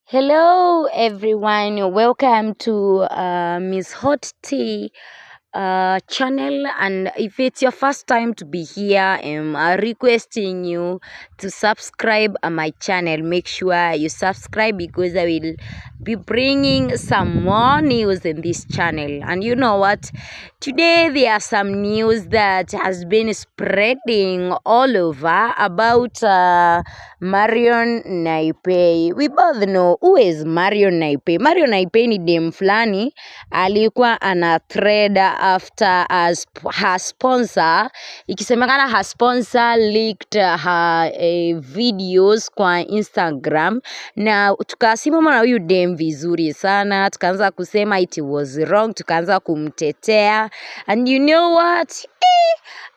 Hello everyone, welcome to Miss Hot Tea channel. And if it's your first time to be here, I'm requesting you to subscribe my channel. Make sure you subscribe because I will be bringing some more news in this channel. And you know what? Today there are some news that has been spreading all over about Marion Naipei. We both know who is Marion Naipei. Marion Naipei ni dem fulani alikuwa ana trend after her sponsor, ikisemekana her sponsor leaked her videos kwa Instagram, na tukasimama na huyu dem vizuri sana, tukaanza kusema it was wrong, tukaanza kumtetea. And you know what?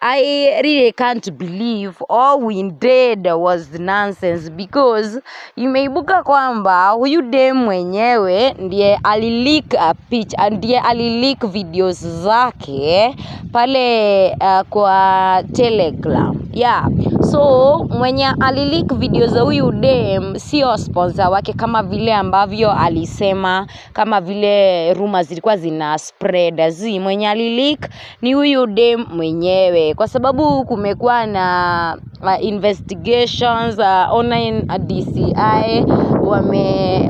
I really can't believe all we did was nonsense, because imeibuka kwamba huyu dem mwenyewe ndiye alileak a picha, ndiye alileak videos zake pale kwa Telegram. Yeah. So mwenye alileak video za huyu dem sio sponsor wake kama vile ambavyo alisema, kama vile rumors zilikuwa zina spread. Mwenye alileak ni huyu dem mwenyewe, kwa sababu kumekuwa na investigations online DCI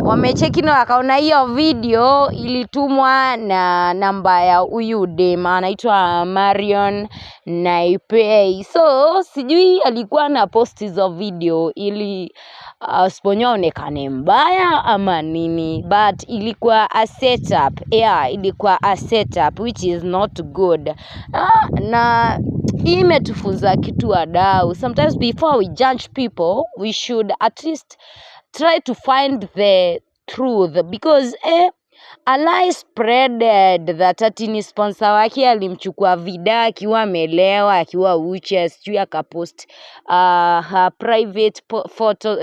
wamecheki na wakaona hiyo video ilitumwa na namba ya huyu dem anaitwa Marion Naipei. So sijui alikuwa na post hizo video ili sponyo aonekane mbaya ama nini, but ilikuwa a setup. Yeah, ilikuwa a setup which is not good. Na hii imetufunza kitu, wadau. Sometimes before we judge people, we should at least try to find the truth, because a lie spreaded that ati ni sponsor wake alimchukua vida akiwa amelewa, akiwa uchi, sijui akapost her private photo,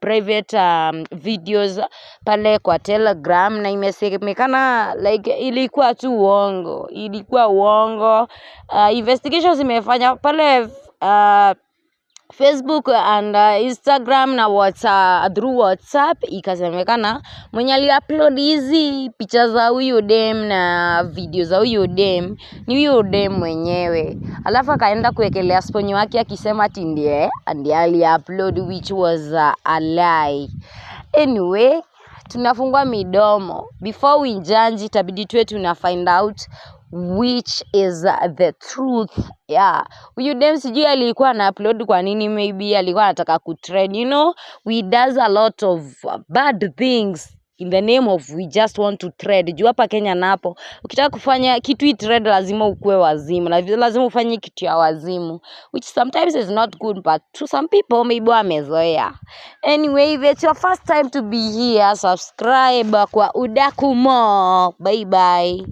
private videos pale kwa Telegram, na imesemekana like ilikuwa tu uongo, ilikuwa uongo. Investigations imefanya pale Facebook and Instagram na WhatsApp, through WhatsApp, ikasemekana mwenye aliupload hizi picha za huyu dem na video za huyu dem ni huyu dem mwenyewe, alafu akaenda kuwekelea sponyo wake akisema ati ndiye aliupload, which was a lie. Anyway, tunafungua midomo before we judge, itabidi tuwe tuna find out which is the truth. Yeah, huyu dem sijui alikuwa na upload kwa nini. Maybe alikuwa anataka kutrend. We does a lot of bad things in the name of we just want to trend. Juu hapa Kenya napo ukitaka kufanya kitu i trend, lazima ukuwe wazimu, lazima ufanye kitu ya wazimu, which sometimes is not good, but to some people maybe wamezoea. Anyway, if it's your first time to be here, subscribe kwa Udaku Mo. Bye bye.